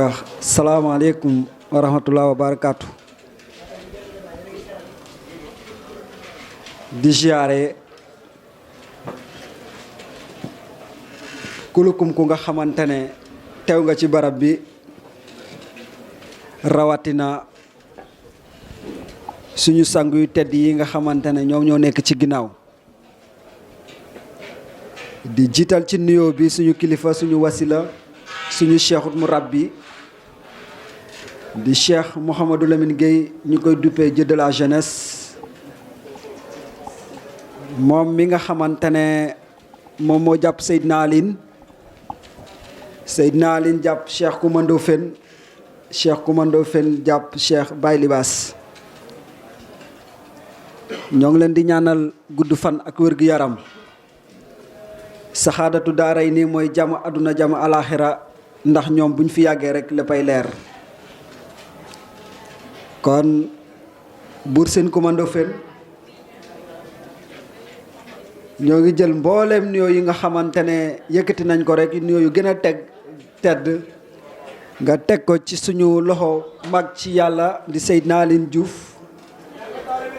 wax salaamaaleykum wa rahmatulah wa barakaatu. di ziare kulukum ku nga xamante ne teew nga ci barab bi rawatina suñu sang yu tedd yi nga xamante ne ñoom ñoo nekk ci ginnaaw. di jiital ci nuyoo bi suñu kilifa suñu wasila suñu cheikhut mu rabbi di cheikh Mouhamadou Lamine Gueye ñu koy duppee Dieu de la jeunesse moom mi nga xamante ne moom moo jàpp Seydina Aline jàpp cheikh Koumando Fen cheikh Koumando Fen jàpp cheikh Baye Libaas. ñoo ngi leen di ñaanal gudd fan ak wér gu yaram. saxaadatu daaray nii mooy jàmm àdduna jàmm alaaxira ndax ñoom buñ fi yàggee rek léppay leer. kon buur seen Koumando Fen ñoo ngi jël mbooleem nuyoo yi nga xamante ne yëkkati nañ ko rek nuyoo yu gën a tedd nga teg ko ci suñu loxo mag ci yàlla di Seydina Aline Diouf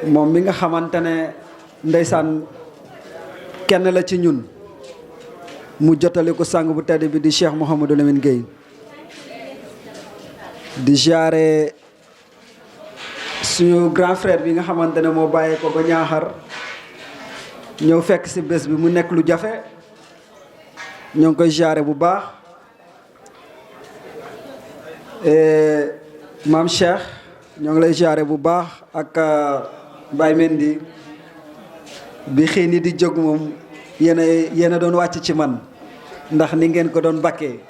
moom mi nga xamante ne ndeysaan kenn la ci ñun mu jotale ko sang bu tedd bi di Cheikh Mouhamadou Lamine Gueye. di jaare suñu grand frère bi nga xamante ne moo bàyyee ko ba ñaaxar ñëw fekk ci bés bi mu nekk lu jafe ñoo ngi koy jaare bu baax. maam Cheikh ñoo ngi lay jaare bu baax ak Baye Mendy bi xëy ni di jóg moom yéen a doon wàcc ci man ndax ni ngeen ko doon bakkee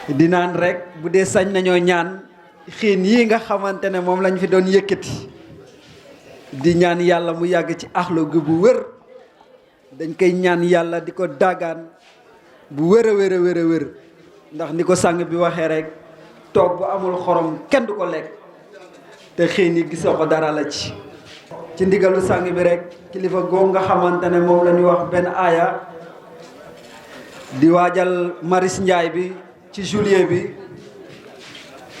di naan rek bu dee sañ nañoo ñaan xiin yi nga xamante ne moom lañ fi doon yëkkati di ñaan yàlla mu yàgg ci axlu gi bu wër dañ koy ñaan yàlla di ko daagaan bu wër a wër ndax ni ko sang bi waxee rek toog bu amul xorom kenn du ko lekk te xiin yi gisoo ko dara la ci ndigalu sang bi rek kilifa googu nga xamante ne moom la ñu wax benn aaya di waajal Maris Njaay bi ci juillet bi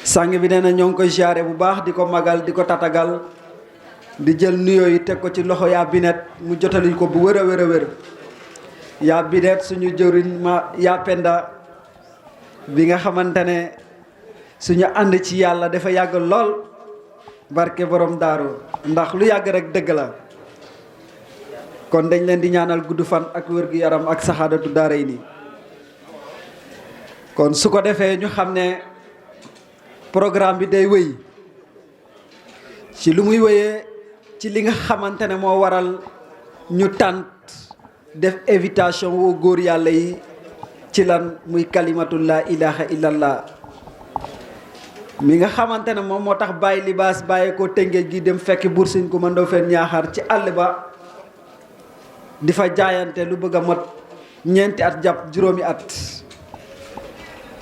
sang bi nee na ñoo ngi koy jaare bu baax di ko magal di ko tatagal di jël nuyoo yi teg ko ci loxo yaa binet mu jotali ko bu wër a wër yaa binet suñu jëriñ ma yaa penda bi nga xamante ne suñu ànd ci yàlla dafa yàgg lool barke borom daaru ndax lu yàgg rek dëgg la. kon dañ leen di ñaanal gudd fan ak wér gu yaram ak saxaadatu daaray nii. kon su ko defee ñu xam ne programme bi day wéy ci lu muy wéyee ci li nga xamante ne moo waral ñu tànt def invitation woo góor yàlla yi ci lan muy kalimatu laa ilaha illallah mi nga xamante ne moom moo tax Baye Libaas bàyyi ko Tëngéej gi dem fekki Buur Sine Koumando Fen ñaaxar ci àll ba di fa jaayante lu bëgg a mot ñeenti at jàpp juróomi at.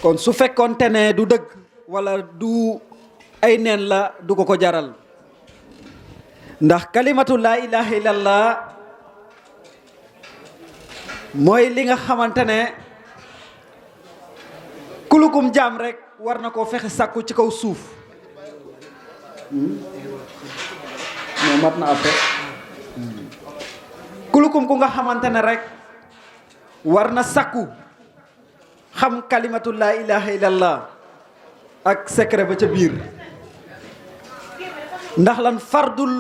kon su fekkoonte ne du dëgg wala du ay neen la du ko jaral ndax kalimatu laa ilaha illallah mooy li nga xamante ne kulukum jaam rek war na koo fexe sàkku ci kaw suuf. moo mat na après kulukum ku nga xamante ne rek war na sàkku xam kalimatu laa ilaha illallah ak secret ba ca biir ndax lan fardul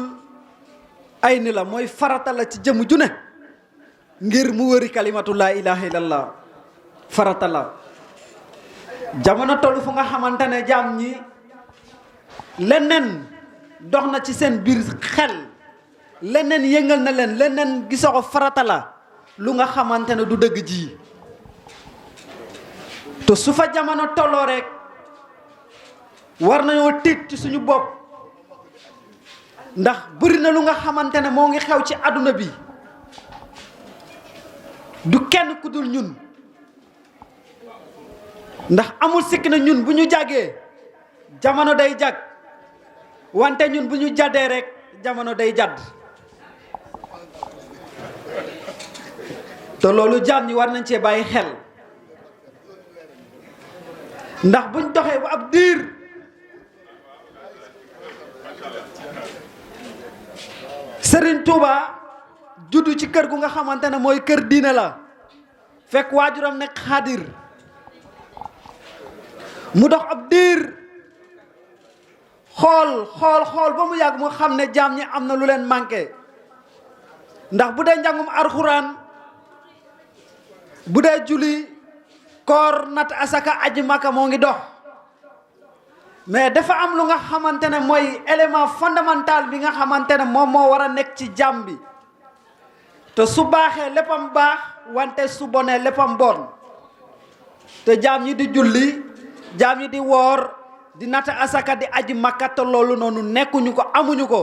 ay ni la mooy farata la ci jëmm ju ne ngir mu wëri kalimatu laa ilaha illallah farata la. jamono tollu fu nga xamante ne jaam ñi leneen dox na ci seen biir xel leneen yëngal na leen leneen gisoo ko farata la lu nga xamante ne du dëgg ji. te su fa jamono tolloo rek war nañoo tiit ci suñu bopp ndax bëri na lu nga xamante ne moo ngi xew ci àdduna bi du kenn ku dul ñun ndax amul sikk na ñun bu ñu jàggee jamono day jàgg wante ñun bu ñu jàddee rek jamono day jàdd te loolu jaam ñi war nañ cee bàyyi xel ndax buñ doxee ba ab diir Serigne Touba juddu ci kër gu nga xamante ne mooy kër diine la fekk waajuram nekk xaadir mu dox ab diir xool ba mu yàgg mu xam ne jaam ñi am na lu leen manqué ndax bu dee njàngum alxuraan bu dee julli koor nat asaka aji maka moo ngi dox mais dafa am lu nga xamante ne mooy élément fondamental bi nga xamante ne moom moo war a nekk ci jaam bi te su baaxee léppam baax wante su bonee léppam bon te jaam ñi di julli jaam ñi di woor di nat asaka di aji maka te loolu noonu nekkuñu ko amuñu ko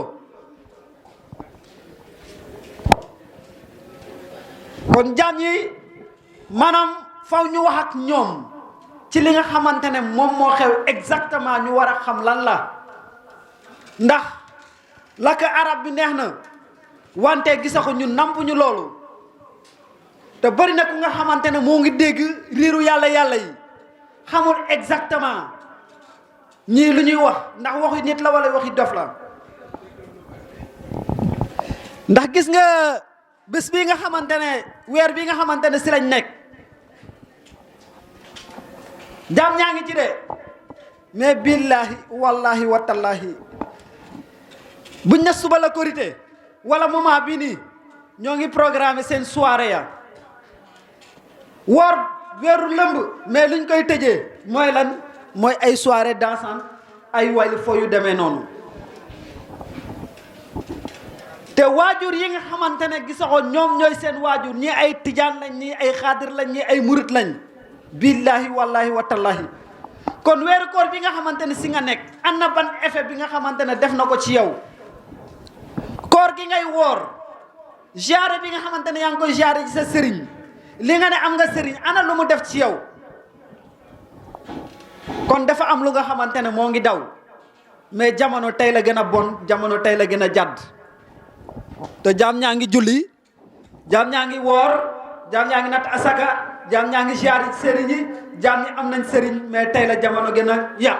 kon jaam yi maanaam faw ñu wax ak ñoom ci li nga xamante ne moom moo xew exactement ñu war a xam lan la ndax làkk arab bi neex na wante gisaxu ñu nampuñu loolu te bari na ku nga xamante ne moo ngi dégg riiru yàlla yi xamul exactement ñii lu ñuy wax ndax waxi nit la wala waxi dof la ndax gis nga bés bi nga xamante ne weer bi nga xamante ne si lañ nekk jaam ñaa ngi ci de mais billahi wallahi watallaahi buñ ne suba la korité wala moment bii nii ñoo ngi programme seen soirée ya woor weeru lëmb mais luñ koy tëjee mooy lan mooy ay soirée dansante ay wàllu fo yu demee noonu te waajur yi nga xamante ne gisoo ñoom ñooy seen waajur ñii ay tijaan lañ ñii ay xaadir lañ ñii ay murit lañ billahi wallahi watallahi kon weeru koor bi nga xamante ne si nga nekk am na ban effet bi nga xamante ne def na ko ci yow koor gi ngay woor ziyaare bi nga xamante ne yaa ngi koy ziyaare ci sa sëriñ li nga ne am nga sëriñ ana lu mu def ci yow kon dafa am lu nga xamante ne moo ngi daw mais jamono tey la gën a bon jamono tey la gën a jadd te jaam ñaa ngi julli jaam ñaa ngi woor jaam ñaa ngi natt asaka jaam ñaa ngi ziyaare ci sëriñ yi jaam ñi am nañ sëriñ mais tey la jamono gën a yàq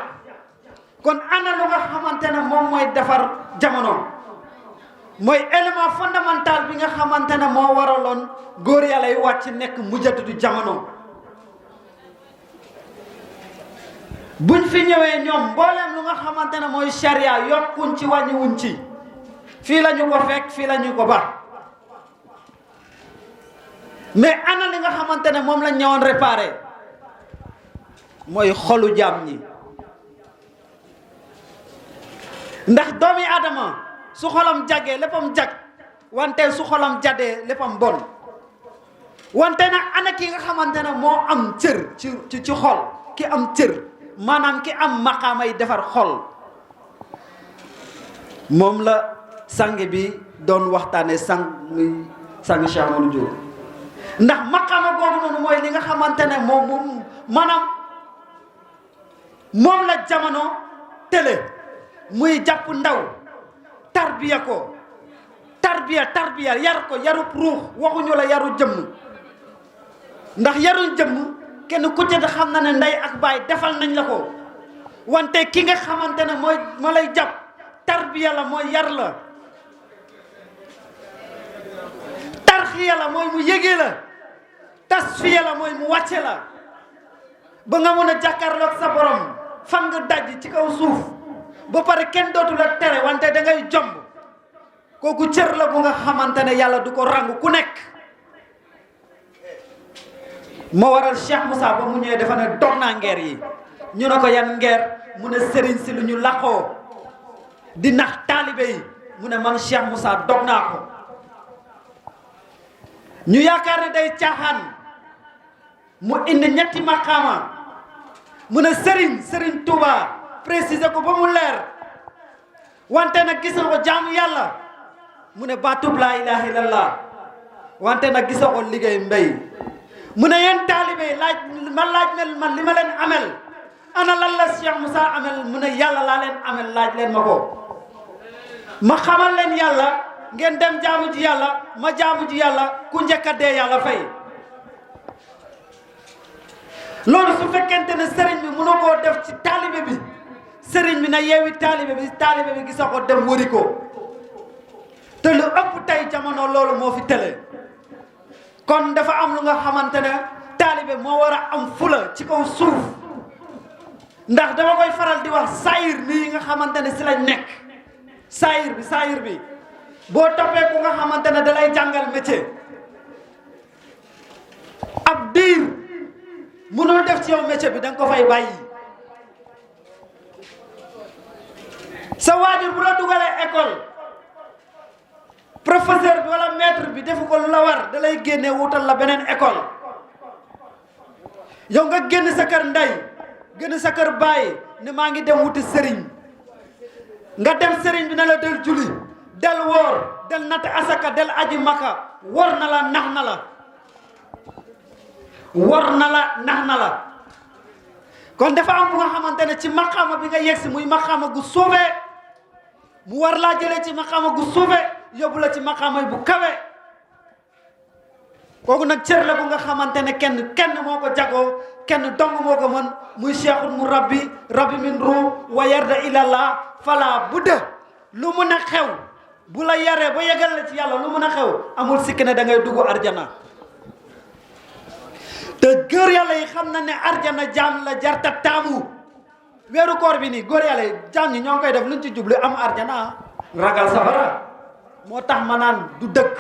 kon ana lu nga xamante ne moom mooy defar jamono mooy élément fondamental bi nga xamante ne moo waraloon góor yàlla yi wàcc nekk mujjatudu jamono buñ fi ñëwee ñoom mbooleem lu nga xamante ne mooy charia yokkuñ ci wàññiwuñ ci fii la ñu ko fekk fii la ñu ko baax mais ana li nga xamante ne moom lañ ñëwoon réparé mooy xolu jaam ñi ndax doomi aadama su xolam jagee léppam jag wante su xolam jadee léppam bon wante nag ana ki nga xamante ne moo am cër ci xol ki am cër maanaam ki am maqaamay defar xol moom la sang bi doon waxtaane sang Cheikh Amadou Diop ndax maqaama googu noonu mooy li nga xamante ne moom maanaam moom la jamono télé muy jàpp ndaw tarbiya ko tarbiya yar ko yarub ruux waxuñu la yaru jëmm ndax yaru jëmm kenn ku ci xam na ne ndey ak baay defal nañ la ko wante ki nga xamante ne mooy ma lay jàpp tarbiya la mooy yar la tarxiya la mooy mu yëgee la tasfiya la mooy mu wàcce la ba nga mën a jàkkaarloog sa borom fan nga daj ci kaw suuf ba pare kenn dootu la tere wante da ngay jomb kooku cër la bu nga xamante ne yàlla du ko rangu ku nekk moo waral Cheikh Moussa ba mu ñëwee dafa ne dog naa ngeer yi ñu ne ko yan ngeer mu ne sëriñ si lu ñu laqoo di nax taalibe yi mu ne man Cheikh Moussa dog naa ko ñu yaakaar ne day caaxaan mu indi ñetti maqaama mu ne sëriñ Touba préciser ko ba mu leer wante nag gis nga ko jaamu yàlla mu ne baatub laa ilaha illallah wante nag gis nga ko liggéey mbéy mu ne yéen taalibe laaj mel man li ma leen amel ana lan la Cheikh Moussa amel mu ne yàlla laa leen amel laaj leen ma ko ma xamal leen yàlla ngeen dem jaamu ji yàlla ma jaamu ji yàlla ku njëkk a dee yàlla fay loolu su fekkente ne sëriñ bi mënoo koo def ci taalibe bi sëriñ bi na yeewi taalibe bi gisoo ko dem wëri ko te lu ëpp tey jamono loolu moo fi tële kon dafa am lu nga xamante ne taalibe moo war a am fula ci kaw suuf ndax dama koy faral di wax saayir bi nga xamante ne si lañ nekk saayir bi boo toppee ku nga xamante ne da lay jàngal métier ab diir mënoo def ci yow métier bi da nga ko fay bàyyi sa waajur bu la dugalee école professeur bi wala maître bi defu ko lu la war da lay génne wutal la beneen école yow nga génn sa kër ndey génn sa kër bàyyi ne maa ngi dem wuti sëriñ nga dem sëriñ bi na la del julli del woor del natt asaka del aji maka war na la nax na la nax na la kon dafa am bu nga xamante ne ci maqaama bi nga yegsi muy maqaama gu suufee mu war laa jëlee ci maqaama gu suufee yóbbu la ci maqaama bu kawe kooku nag cër la bu nga xamante ne kenn moo ko jagoo kenn dong moo ko mën muy cheikhul mu rabbi min ru wa yarda ilallah fala budda lu mun a xew bu la yaree ba yegal la ci yàlla lu mun a xew amul sikki ne da ngay dugg arjana te góor yàlla yi xam na ne arjana jaam la jarta taamu weeru koor bi nii góor yàlla yi jaam ñi ñoo ngi koy def luñ ci jublu am arjana ragal safara moo tax ma naan du dëkk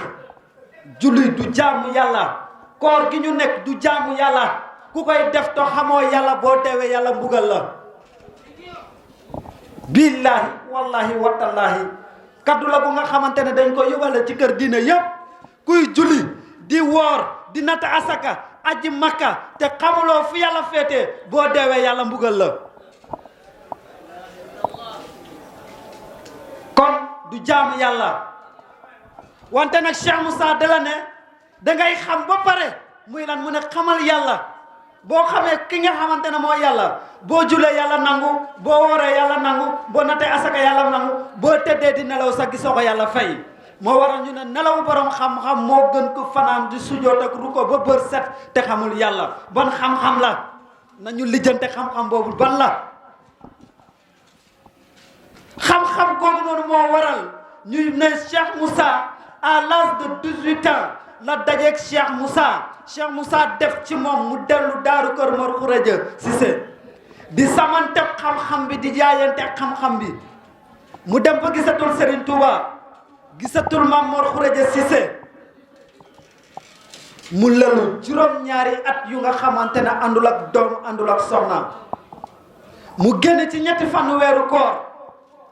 julli du jaamu yàlla koor gi ñu nekk du jaamu yàlla ku koy def to xamoo yàlla boo deewee yàlla mbugal la billahi wallahi watallahi kaddu la bu nga xamante ne dañ ko yóbbale ci kër diine yépp kuy julli di woor di natt asaka aji makka te xamuloo fu yàlla féetee boo deewee yàlla mbugal la kon du jaamu yàlla wante nag Cheikh Moussa dala ne dangay xam ba pare muy lan mu ne xamal yàlla boo xamee ki nga xamante ne moo yàlla boo julee yàlla nangu boo wooree yàlla nangu boo nattee asaka yàlla nangu boo tëddee di nelaw sa gisoo ko yàlla fay moo waral ñu ne nelaw borom xam-xam moo gën ko fanaan di sujoot ak ruko ba bër set te xamul yàlla ban xam-xam la nañu lijjante xam-xam boobu ban la xam-xam googu noonu moo waral ñuy ne Cheikh Moussa à l'âge de 18 ans la dajeeg Cheikh Moussa def ci moom mu dellu daaru kër Mor Khourédia Cissé di samante xam-xam bi di jaayante xam-xam bi mu dem ba gisatul Serigne Touba gisatul Mame Mor Khourédia Cissé mu lelu juróom-ñaari at yu nga xamante ne àndul ak doom àndul ak soxna mu génn ci ñetti fanu weeru koor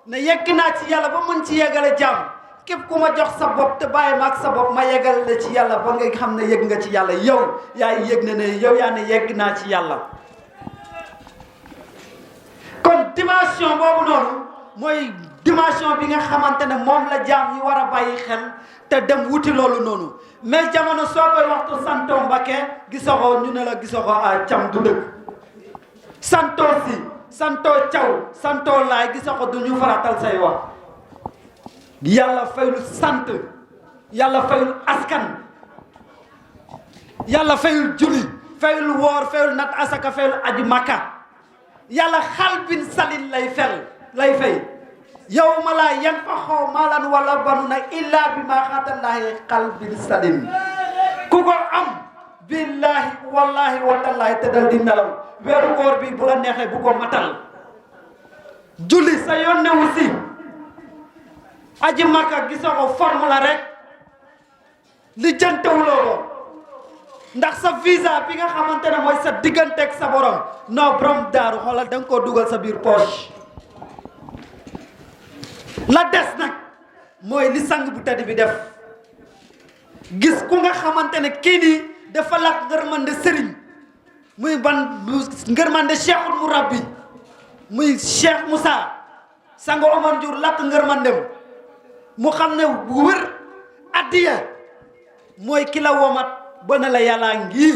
ne yegg naa ci yàlla ba mën ci yeggale jàmm képp ku ma jox sa bopp te bàyyi ma ak sa bopp ma yeggal la ci yàlla ba nga xam ne yegg nga ci yàlla yow yaay yegg na ne yow yaa ne yegg naa ci yàlla kon dimension boobu noonu mooy dimension bi nga xamante ne moom la jaam yi war a bàyyi xel te dem wuti loolu noonu mais jamono soo koy waxtu santoo Mbakke gisoo ko ñu ne la gisoo ko a cam du dëkk santoo si santoo caw santoo laay gisoo ko du ñu faratal say wax yàlla fayul sant yàlla fayul askan yàlla fayul julli fayul woor fayul nat asaka fayul aji makka yàlla xalbin salin lay fay yawma laa yanfa'u maalan wala banuuna illa bi ma xaatallaahi xalbin salin ku ko am billahi wallahi watallaahi te dal di nelaw weeru koor bi bu la neexee bu ko matal julli sa yoon newu si aji makka gisoo ko forme la rek li jantewuloo ko ndax sa visa bi nga xamante ne mooy sa digganteeg sa borom non borom daaru xoolal da nga koo dugal sa biir poche la des nag mooy li sang bu tedd bi def gis ku nga xamante ne kii nii dafa laq ngërmande sëriñ muy ban ngërmande cheikhul mu rabbi muy Cheikh Moussa sango Omar Ndiour laq ngërmandem mu xam ne bu wër addiya mooy ki la womat ba ne la yàllaa ngi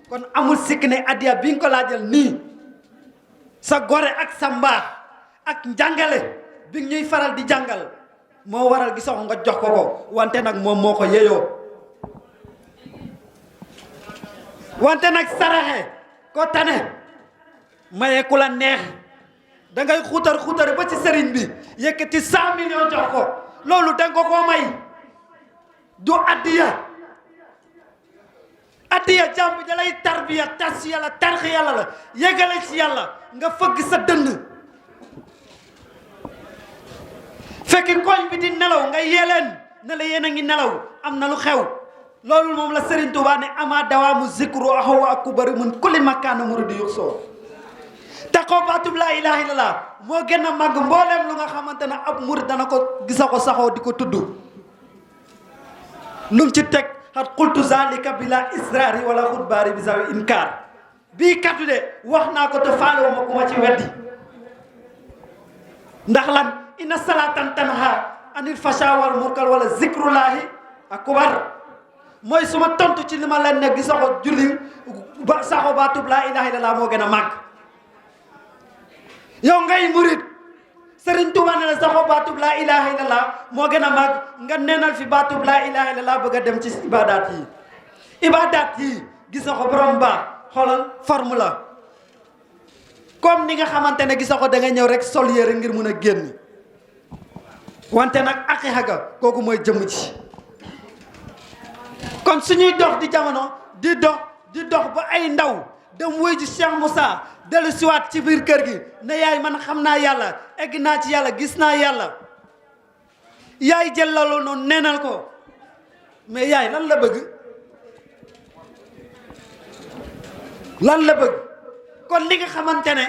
kon amul sikk ne addiya bi nga ko laajal nii sa gore ak sa mbaax ak njàngale bi ñuy faral di jàngal moo waral gisoo nga jox ko ko wante nag moom moo ko yeyoo wante nag saraxe ko tane maye ku la neex da ngay xutar ba ci sëriñ bi yëkkati 100 millions jox ko loolu da nga ko may du addiya jàmm da lay tarbiya tas yàlla tarxi yàlla la yëgale ci yàlla nga fëgg sa dënn fekk koñ bi di nelaw nga yeeleen ne la yéen a ngi nelaw am na lu xew loolu moom la Serigne Touba ne ama dawaamu zikru axawa akubari mun kulli makkaana muridi yuxsoo taxaw baatub laa ilaha illallah moo gën a màgg mbooleem lu nga xamante ne ab murid dana ko gisa ko saxoo di ko tudd lum ci teg xat xultu zalika bila israari wala xutbaari bi sawi inkaar bii kaddu de wax naa ko te faalewu ma ku ma ci weddi ndax lan inna salatan tanha anil fasha wal munkar wala zikrullahi akbar mooy suma tontu ci li ma leen ne gisa ko julli ba saxoo baatub laa ilaha illallah moo gën a màgg yow ngay murid Serigne Touba ne la saxoo baatub laa ilaha illallah moo gën a màgg nga neenal fi baatub laa ilaha illallah bëgg a dem ci ibadaat yi gis na ko borom ba xoolal forme la comme ni nga xamante ne gis na ko da nga ñëw rek sol yére ngir mun a génn wante nag aqiqa ga kooku mooy jëmm ci kon suñuy dox di jamono di dox ba ay ndaw dem wuy ji Cheikh Moussa dellu siwaat ci biir kër gi ne yaay man xam naa yàlla egg naa ci yàlla gis naa yàlla yaay jël loolu noonu neenal ko mais yaay lan la bëgg kon li nga xamante ne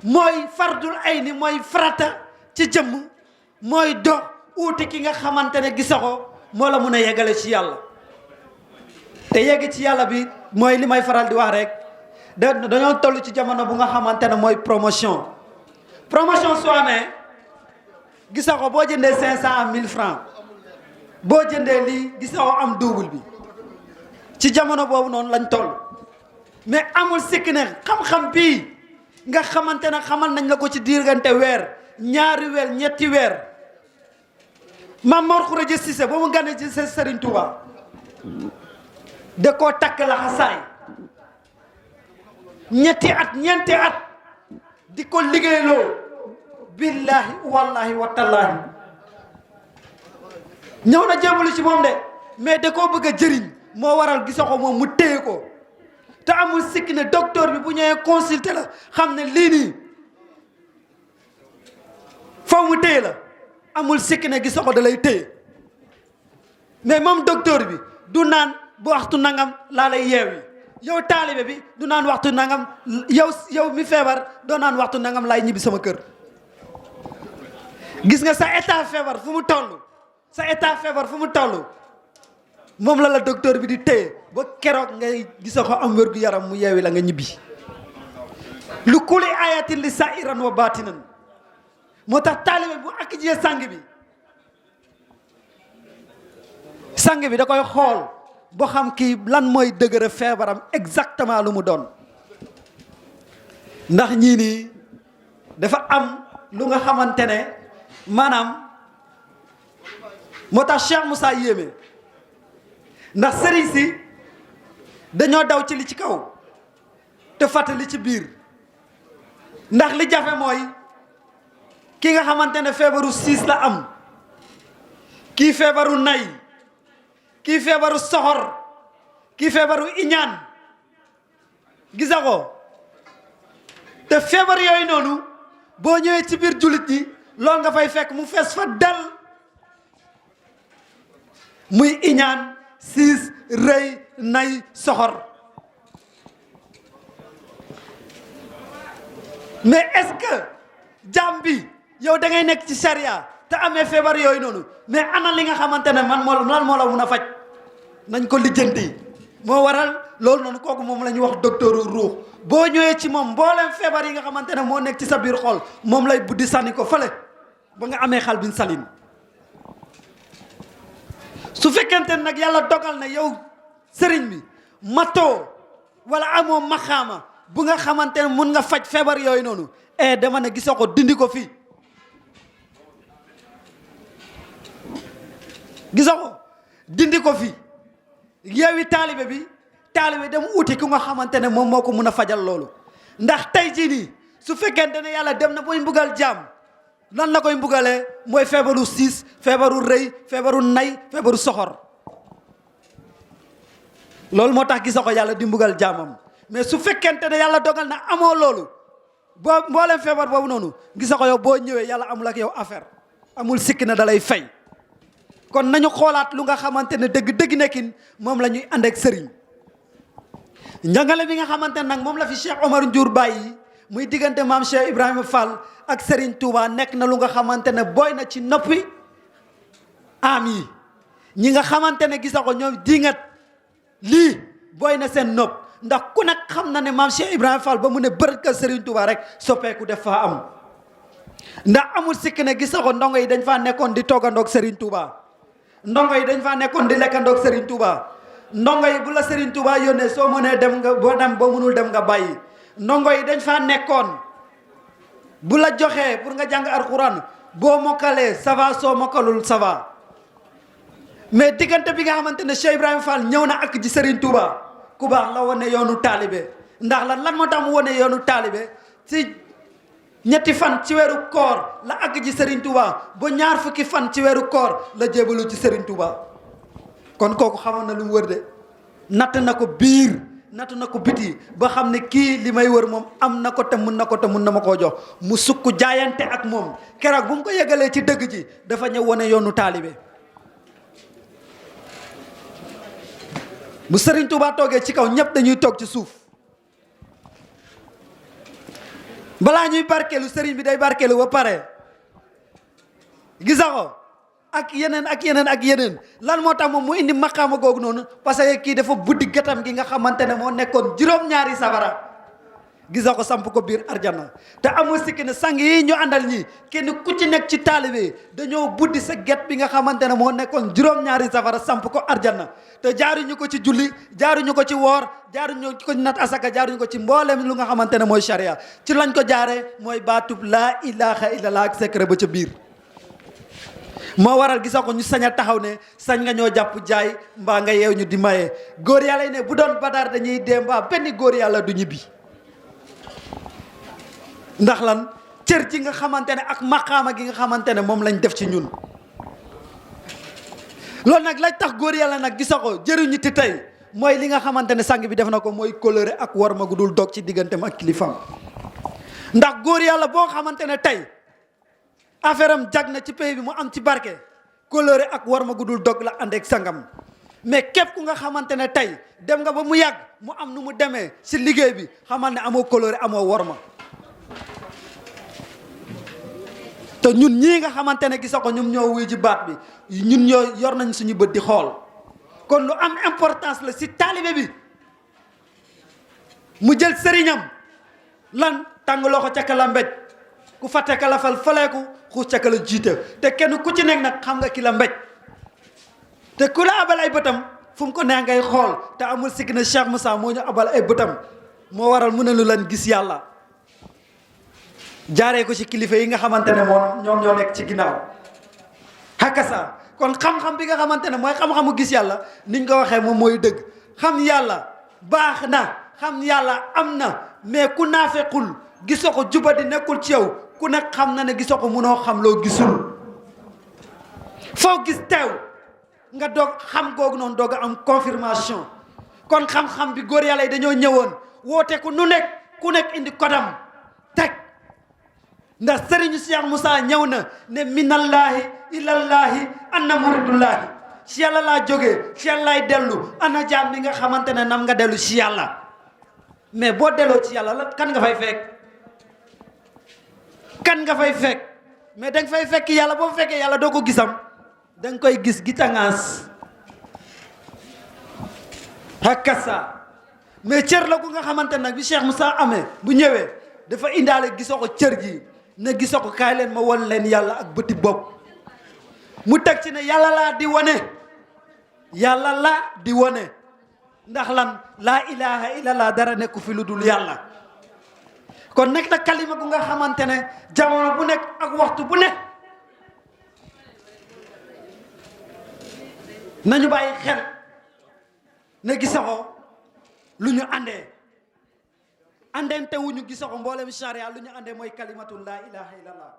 mooy fardul ay ni mooy farata ci jëmm mooy dox uuti ki nga xamante ne gisa ko moo la mun a yeggale ci yàlla te yegg ci yàlla bi mooy li may faral di wax rek dañoo toll ci jamono bu nga xamante ne mooy promotion soo amee gisa ko boo jëndee 500 am 1000 francs boo jëndee lii gisa ko am double bi ci jamono boobu noonu lañ toll mais amul sikki ne xam-xam bii nga xamante ne xamal nañ la ko ci diirgante weer ñaari weer ñetti weer Mame Mor Khourédia Cissé ba mu gane ci Serigne Touba da koo takk la xasaay ñetti at ñeenti at di ko liggéeyloo billahi wallahi watallaahi ñëw na jébalu ci moom de mais da koo bëgg a jëriñ moo waral gisa ko moom mu téye ko te amul sikki ne docteur bi bu ñëwee consulter la xam ne lii nii faw mu téye la amul sikki ne gisa ko da lay téye mais moom docteur bi du naan bu waxtu nangam laa lay yeewi yow taalibe bi du naan waxtu nangam yow mi feebar doo naan waxtu nangam laay ñibbi sama kër gis nga sa état feebar fu mu toll moom la docteur bi di téye ba keroog ngay gisa ko am wér gu yaram mu yeewi la nga ñibbi lu kuli ayatin li sa'iran wa batinan moo tax taalibe bu ak jiyee sang bi da koy xool boo xam kii lan mooy dëgëra feebaram exactement lu mu doon ndax ñii nii dafa am lu nga xamante ne maanaam moo tax Cheikh Moussa yéeme ndax sëriñ si dañoo daw ci li ci kaw te fàtte li ci biir ndax li jafe mooy ki nga xamante ne feebaru siis la am kii feebaru nay kii feebaru soxor kii feebaru iñaan gisa ko te feebar yooyu noonu boo ñëwee ci biir jullit yi loolu nga fay fekk mu fees fa dal muy iñaan siis rëy nay soxor mais est-ce que jaam bi yow da ngay nekk ci charia te amee feebar yooyu noonu mais ana li nga xamante ne lan moo la mun a faj nañ ko lijjanti moo waral loolu noonu kooku moom la ñuy wax docteur ruux boo ñëwee ci moom mbooleem feebar yi nga xamante ne moo nekk ci sa biir xol moom lay buddi sànni ko fële ba nga amee xal bin salim su fekkente ne nag yàlla dogal na yow sëriñ bi matoo wala amoo maxaama bu nga xamante ne mun nga faj feebar yooyu noonu dama ne gisoo ko dindi ko fii gisoo ko dindi ko fii yeewi taalibe bi taalibe dem uti ku nga xamante ne moom moo ko mun a fajal loolu. ndax tey jii nii su fekkente ne yàlla dem na booy mbugal jaam lan la koy mbugalee mooy feebaru siis, feebaru rëy, feebaru nay, feebaru soxor. loolu moo tax gisa ko yàlla di mbugal jaamam. mais su fekkente ne yàlla dogal na amoo loolu boo mbooleem feebar boobu noonu gisa ko yow boo ñëwee yàlla amul ak yow affaire amul sikki na da lay fay. kon nañu xoolaat lu nga xamante ne dëgg nekkin moom la ñuy ànd ak sëriñ. njàngale bi nga xamante ne nag moom la fi Cheikh Omar Ndiour bàyyi muy diggante maam Cheikh Ibrahima Fall ak Serigne Touba nekk na lu nga xamante ne booy na ci noppi am yi ñi nga xamante ne gisa ko ñoom dingat lii booy na seen nopp. ndax ku nekk xam na ne maam Cheikh Ibrahima Fall ba mu ne bërka Serigne Touba rek soppeeku def faa am. ndax amul sikk ne gisa ko ndongo yi dañ faa nekkoon di toogandoog Serigne Touba. ndongo yi dañ faa nekkoon di lekkandoog Serigne Touba. ndongo yi bu la Serigne Touba yónnee soo mënee dem nga boo dem boo mënul dem nga bàyyi. ndongo yi dañ faa nekkoon bu la joxee pour nga jàng alxuraan boo mokkalee ça va soo mokkalul ça va. mais diggante bi nga xamante ne Cheikh Ibrahima Fall ñëw na ak ji Serigne Touba ku baax la wane yoonu taalibe. ndax lan moo tax mu wane yoonu taalibe ci ñetti fan ci weeru koor la àgg ji Serigne Touba ba ñaar fukki fan ci weeru koor la jébalu ci Serigne Touba. kon kooku xamoon na lu mu wër de natt na ko biir natt na ko biti ba xam ne kii li may wër moom am na ko te mun na ko te mun na ma koo jox mu sukk jaayante ak moom. keroog bu mu ko yëgalee ci dëgg ji dafa ñëw wane yoonu taalibe. bu Serigne Touba toogee ci kaw ñëpp dañuy toog ci suuf. balaa ñuy barkeelu Serigne bi day barkeelu ba pare. gisa ko ak yeneen lan moo tax moom mu indi maqaama googu noonu parce que kii dafa buddi gëtam gi nga xamante ne moo nekkoon juróom-ñaari safara. gisa ko samp ko biir arjana te amul sikki ne sang yi ñu àndal ñi kenn ku ci nekk ci taalibe dañoo buddi sa get bi nga xamante ne moo nekkoon juróom-ñaari safara samp ko arjana te jaaruñu ko ci julli jaaruñu ko ci woor jaaruñu ko ci nat asaka jaaruñu ko ci mboolem lu nga xamante ne mooy charia ci lañ ko jaaree mooy baatub laa ilaha illallah ak secret ba ca biir. moo waral gisa ko ñu sañ a taxaw ne sañ nga ñoo jàpp jaay mbaa nga yeew ñu di maye góor yàlla yi ne bu doon badar dañuy dee mbaa benn góor yàlla du ñibbi. ndax lan cër ci nga xamante ne ak maqaama gi nga xamante ne moom lañ def ci ñun. loolu nag lañ tax góor yàlla nag gisa ko jëriñu ti tey mooy li nga xamante ne sang bi def na ko mooy coloré ak war ma gu dul dog ci digganteem ak kilifam. ndax góor yàlla boo xamante ne tey affaire am jag na ci pays bi mu am ci barke coloré ak war ma gu dul dog la ànd ak sangam. mais képp ku nga xamante ne tey dem nga ba mu yàgg mu am nu mu demee si liggéey bi xamal ne amoo coloré amoo war ma. te ñun ñii nga xamante ne gisa ko ñoom ñoo wuy ji baat bi ñun ñoo yor nañ suñu bët di xool. kon lu am importance la si taalibe bi mu jël sëriñam lan tàng loxo ca kala mbéj ku fàtte kala fal faleeku xuus ca kala jiite te kenn ku ci nekk nag xam nga ki la mbéj te ku la abal ay bëtam fu mu ko neex ngay xool te amul sikki na Cheikh Moussa moo ñu abal ay bëtam moo waral mu ne lu lan gis yàlla jaaree ko ci kilifa yi nga xamante ne moom ñoom ñoo nekk ci ginnaaw hakasa kon xam-xam bi nga xamante ne mooy xam-xamu gis yàlla niñ ko waxee moom mooy dëgg xam yàlla baax na xam yàlla am na mais ku naafequl gisoo ko jubadi nekkul ci yow ku nekk xam na ne gisoo ko munoo xam loo gisul foo gis teew nga doog xam googu noonu doog a am confirmation. kon xam-xam bi góor yàlla yi dañoo ñëwoon woote ku nekk indi kodam teg ndax Serigne Cheikh Moussa ñëw na ne minallaahi ilallaahi anna muridullaahi si yàlla laa jógee si yàlla laay dellu ana jaam bi nga xamante ne nam nga dellu si yàlla. mais boo delloo ci yàlla la kan nga fay fekk mais danga fay fekk yàlla boo fekkee yàlla doo ko gisam danga koy gis gitangaas hakasa mais cër la ku nga xamante nag bi Cheikh Moussa amee bu ñëwee dafa indaale gisoo ko cër ji ne gisoo ko kaay leen ma won leen yàlla ak bëti bopp mu teg ci ne yàlla laa di wone ndax lan laa ilaha illallah dara nekku fi lu dul yàlla. kon nekk na kalima gu nga xamante ne jamono bu nekk ak waxtu bu nekk nañu bàyyi xel ne gisoo ko lu ñu àndee àndente wu ñu gisoo ko mboolem charia lu ñu àndee mooy kalimatul laa ilaha illallah